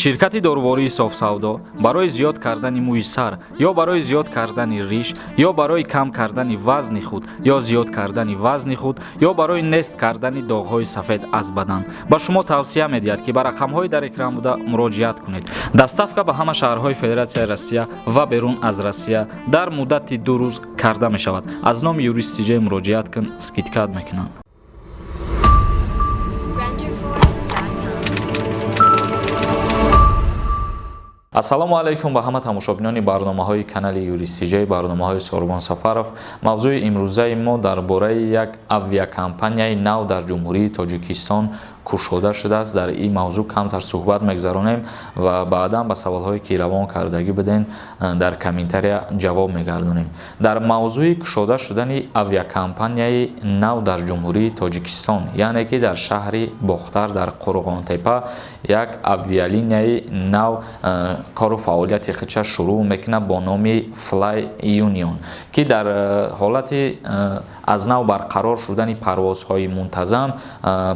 Ширкати дорувории Софсавдо барои зиёд кардани мӯи сар ё барои зиёд кардани риш ё барои кам кардани вазни худ ё зиёд кардани вазни худ ё барои нест кардани доғҳои сафед аз бадан ба шумо тавсия медиҳад, ки ба рақамҳои дар экран буда муроҷиат кунед. Доставка ба ҳама шаҳрҳои Федератсияи Россия ва берун аз Россия дар муддати 2 рӯз карда мешавад. Аз номи Юрист Тиҷей муроҷиат кун, скидка мекунанд. Renderforest.com. Ассалому алайкум ба ҳама тамошобинони барномаҳои канали Юрист Тиҷей, барномаҳои Сорбон Сафаров. Мавзӯи имрӯзаи мо дар бораи як авиакомпанияи нав дар Ҷумҳурии Тоҷикистон кушода шудааст. Дар ин мавзӯъ камтар суҳбат мегзаронем ва баъдан ба саволҳое, ки равон кардагӣ буден, дар комментария ҷавоб мегардонем. Дар мавзӯи кушода шудани авиакомпанияи нав дар Ҷумҳурии Тоҷикистон, яъне ки дар шаҳри Бохтар, дар Қурғонтепа як авиалинияи нав кору фаъолияти худша шурӯъ мекунад бо номи Fly Union, ки дар ҳолати аз нав барқарор шудани парвозҳои мунтазам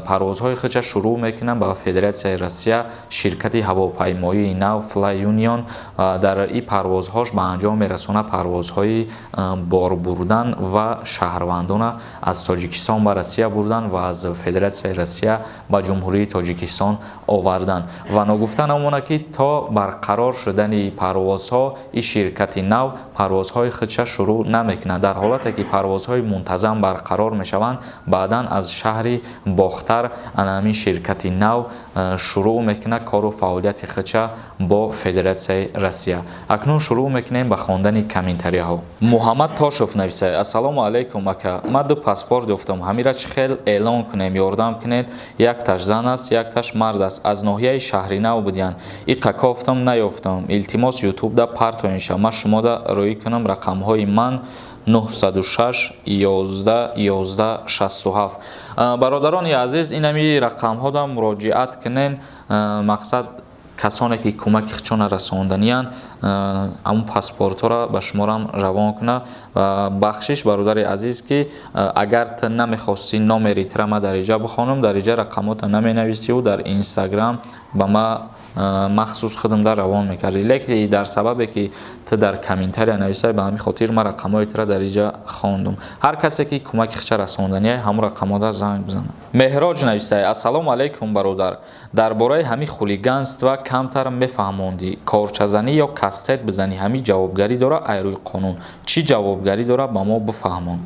парвозҳои худша шурӯъ мекунад ба Федератсияи Россия. Ширкати ҳавопаймоии нав Fly Union дар ин парвозҳош ба анҷом мерасонад парвозҳои бор бурдан ва шаҳрвандона аз Тоҷикистон ба Россия бурдан ва аз Федератсияи Россия ба Ҷумҳурии Тоҷикистон овардан. Ва ногуфта намонад, ки то барқарор шудани парвозҳо ин ширкати нав парвозҳои худша шурӯъ намекунад. Дар ҳолате ки парвозҳои мунтазам барқарор мешаванд, баъдан аз шаҳри Бохтар ана ҳамин ширкати нав шурӯъ мекунад кору фаъолияти худша бо Федератсияи Россия. Акнун шурӯъ мекунем ба хондани комментарияҳо. Муҳаммад Тошев нависад: «Ассалому алайкум, ака, ман ду паспорт ёфтам, ҳамира чӣ хел эълон кунем, ёрдам кунед. Якташ зан аст, якташ мард аст, аз ноҳияи Шаҳринав будиянд. Иқа кофтам, наёфтам. Илтимос, ютубда партоинша, ман шумода рӯӣ кунам. Рақамҳои ман 906 11 11 67». Бародарони азиз, инами рақамҳода муроҷиат кунен. Мақсад, касоне ки кӯмаки худшона расонданиянд, ҳамун паспортҳоро ба шуморам равон кунад. Ва бахшиш, бародари азиз, ки агар ту намехостӣ номери тира ма дар иҷа бихонам, дар иҷа рақамота наменависиву дар Инстаграм ба ма махсус худамда равон мекардӣ. Лекин дар сабабе ки ту дар комментария нависай, ба ҳамин хотир ман рақамҳои тура дар иҷа хондум. Ҳар касе ки кӯмаки худша расонданияй, ҳамун рақамҳода занг бизанад. Меҳроҷ нависай: «Ассалому алайкум, бародар, дар бораи ҳамин хулиганство камтар мефаҳмондӣ. Корчазанӣ ё кастет бизанӣ, ҳамин ҷавобгарӣ дора? Ай рӯи қонун чӣ ҷавобгарӣ дора, ба мо бифаҳмон».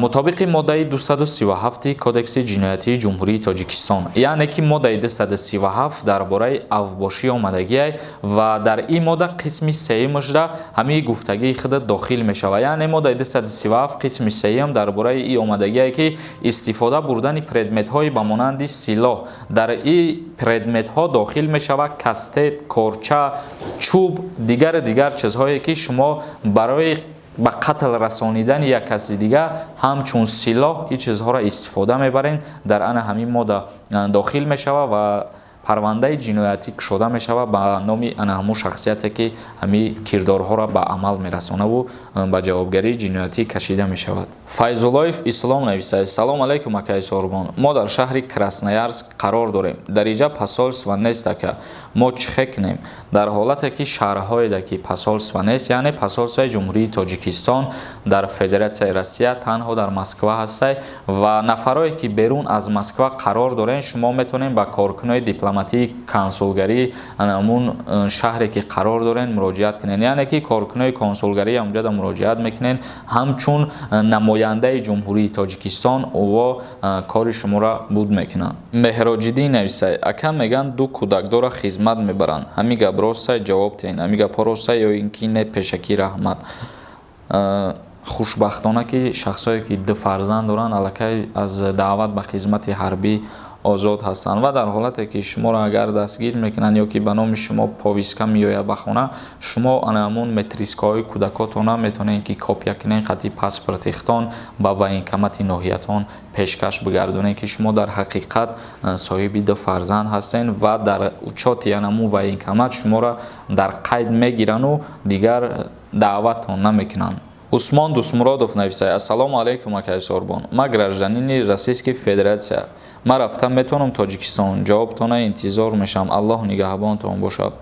Мутобиқи моддаи 237 Кодекси ҷиноятии Ҷумҳурии Тоҷикистон, яъне ки моддаи 237 дар бораи авбошӣ омадагиай ва дар ин модда қисми сеюмашда ҳамин гуфтагии худа дохил мешавад. Яъне моддаи 237 қисми сеюм дар бораи ин омадагие, ки истифода бурдани предметҳои ба монанди силоҳ. Дар ин предметҳо дохил мешавад кастет, корча, чӯб, дигару дигар чизҳое, ки шумо барои ба қатл расонидани як каси дигар ҳамчун силоҳ ин чизҳоро истифода мебарем, дар ана ҳамин модда дохил мешавад ва парвандаи ҷиноятӣ кушода мешавад ба номи ана ҳамун шахсияте, ки ҳамин кирдорҳоро ба амал мерасонаву ба ҷавобгарии ҷиноятӣ кашида мешавад. Файзуллоев Ислом нависад: «Салом алайкум, акаи Сорбон, мо дар шаҳри Красноярск қарор дорем, дар иҷа посольство нест. Ака, мо чӣ хе кунем?» Дар ҳолате ки шаҳрҳоеда ки посольство нест, яъне посольствои Ҷумҳурии Тоҷикистон дар Федератсияи Россия танҳо дар Москва ҳастай ва нафарое ки берун аз Москва қарор дорен, шумо метавонед ба коркунои дипломатии консулгарии ҳамун шаҳре ки қарор дорен муроҷиат кунед. Яъне ки коркунои консулгарии ҳамунҷода муроҷиат мекунед, ҳамчун намояндаи Ҷумҳурии Тоҷикистон ӯво кори шуморо буд мекунанд. Меҳроҷиддин нависай: «Ака, мегӯянд, ду кӯдакдора хизмат мебаранд, ҳамин гап ростай? Ҷавоб диҳед, ҳамин гапҳо ростай ё ин ки не? Пешакӣ раҳмат». Хушбахтона, ки шахсое ки ду фарзанд доранд, аллакай аз даъват ба хизмати ҳарбӣ озод ҳастанд. Ва дар ҳолате ки шуморо агар дастгир мекунанд ё ки ба номи шумо повестка меояд ба хона, шумо ана ҳамун метрискаҳои кӯдакотона метавонед ки копия кунед, қати паспорти худтон ба военкомати ноҳиятон пешкаш бигардонед, ки шумо дар ҳақиқат соҳиби ду фарзанд ҳастед, ва дар учёти ҳамун военкомат шуморо дар қайд мегирану дигар даъваттон намекунанд. Усмон Дусмуродов нависад: «Ассалому алайкум, акай Сорбон, ман гражданини Российской Федерация, ман рафта метавонам Тоҷикистон? Ҷавобтона интизор мешавам, Аллоҳ нигаҳбонтон бошад».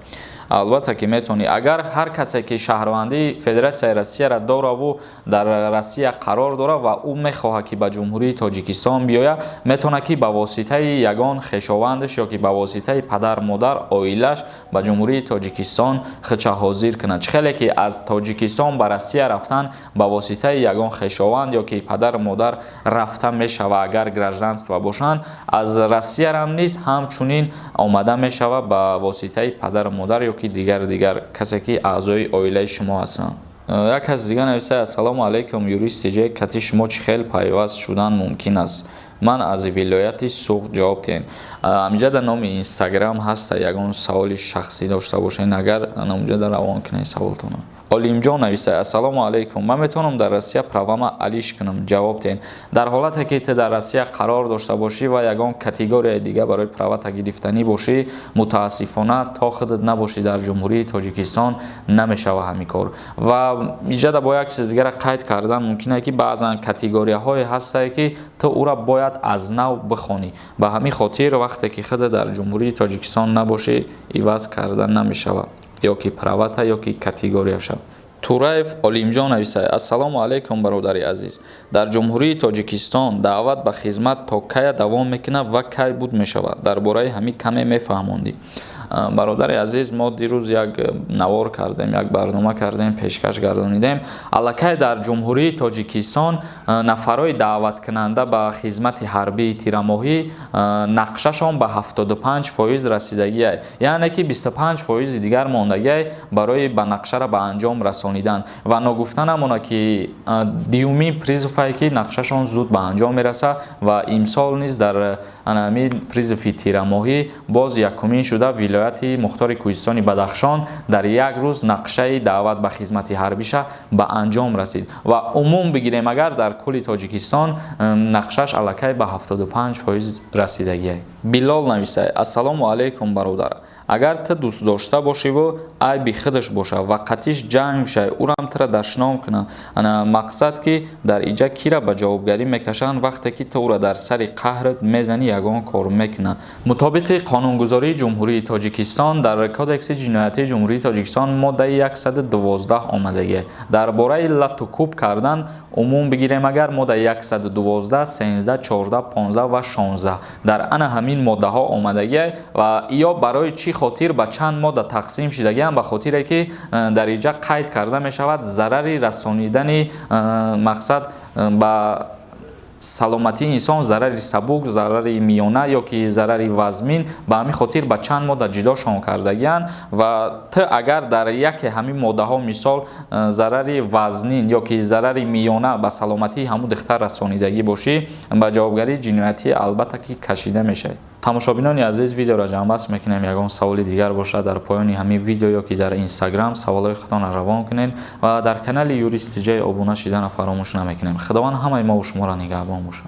Албатта ки метавонӣ. Агар ҳар касе ки шаҳрвандии Федератсияи Россияро дораву дар Россия қарор дорад ва ӯ мехоҳад ки ба Ҷумҳурии Тоҷикистон биёяд, метавонад ки ба воситаи ягон хешовандаш ё ки ба воситаи падар, модар, оилаш ба Ҷумҳурии Тоҷикистон худша ҳозир кунад. Чӣ хеле ки аз Тоҷикистон ба Россия рафтан ба воситаи ягон хешованд ё ки падару модар рафта мешавад, агар гражданство бошанд, аз Россиярам низ ҳамчунин омада мешавад ба воситаи падару модар ё ки дигар касе ки аъзои оилаи шумо ҳастанд. Як кас дига нависад: «Ассалому алайкум, юрист СЖ, кати шумо чӣ хел пайваст шудан мумкин аст? Ман аз вилояти Суғд, ҷавоб диҳед». Амҷада номи Инстаграм ҳаста, ягон саволи шахсӣ дошта бошед, агар намҷада равон кунед саволтонро. Олимҷон нависад: «Ассалому алайкум, ман метавонам дар Россия правама алиш кунам? Ҷавоб диҳед». Дар ҳолате ки ту дар Россия қарор дошта бошӣ ва ягон категорияи дига барои правата гирифтанӣ бошӣ, мутаассифона, то худат набошӣ дар Ҷумҳурии Тоҷикистон, намешава ҳамин кор. Ва иҷада бо як чиз дигара қайд кардан мумкин, ки баъзан категорияҳое ҳастае, ки ту ӯра бояд аз нав бихонӣ. Ба ҳамин хотир, вақте ки худат дар Ҷумҳурии Тоҷикистон набошӣ, иваз карда намешавад ё ки правата, ё ки категорияша. Тураев Олимҷон нависад: «Ассалому алайкум, бародари азиз, дар Ҷумҳурии Тоҷикистон даъват ба хизмат то кая давом мекунад ва кай буд мешавад? Дар бораи ҳамин каме мефаҳмондӣ». Бародари азиз, мо дирӯз як навор кардем, як барнома кардем, пешкаш гардонидем. Аллакай дар Ҷумҳурии Тоҷикистон нафарҳои даъваткунанда ба хизмати ҳарбии тирамоҳӣ нақшашон ба 75% расидагиай, яъне ки 25 фоизи дигар мондагиай барои ба нақшаро ба анҷом расонидан. Ва ногуфта намонад, ки дуюмин призывае ки нақшашон зуд ба анҷом мерасад ва имсол низ дар ҳамин призыви тирамоҳӣ боз якумин шуда вилояти мухтори Кӯҳистони Бадахшон дар як рӯз нақшаи даъват ба хизмати ҳарбиша ба анҷом расид. Ва умум бигирем агар, дар кулли Тоҷикистон нақшаш аллакай ба 75% расидагиай. Билол нависад: «Ассалому алайкум, бародар, агар ту дӯст дошта бошиву айби худаш боша ва қатиш ҷанг бишавӣ, ӯрам тура дашном кунад, ана мақсад ки дар иҷа кира ба ҷавобгарӣ мекашанд, вақте ки ту ӯра дар сари қаҳрат мезанӣ, ягон кор мекунад?» Мутобиқи қонунгузории Ҷумҳурии Тоҷикистон, дар Кодекси ҷиноятии Ҷумҳурии Тоҷикистон моддаи 112 омадагиа дар бораи лату кӯб кардан. Умум бигирем агар, моддаи 112, 13, 14, 15 ва 16, дар ана ҳамин моддаҳо омадагиа. Ва ё барои чӣ хотир ба чанд модда тақсим шудагиам? Ба хотире ки дар иҷа қайд карда мешавад зарари расонидани мақсад ба саломатии инсон, зарари сабук, зарари миёна ё ки зарари вазмин. Ба ҳамин хотир ба чанд модда ҷудошон кардагианд. Ва ту агар дар яке ҳамин моддаҳо, мисол, зарари вазнин ё ки зарари миёна ба саломатии ҳамун духтар расонидагӣ бошӣ, ба ҷавобгарии ҷиноятӣ албатта ки кашида мешавӣ. Тамошобинони азиз, видеоро ҷамъбаст мекунем. Ягон саволи дигар бошад, дар поёни ҳамин видео ё ки дар Инстаграм саволҳои худтонро равон кунед ва дар канали Юрист ТЖ обуна шидана фаромӯш намекунем. Худованд ҳамаи мову шуморо нигаҳбон бошад.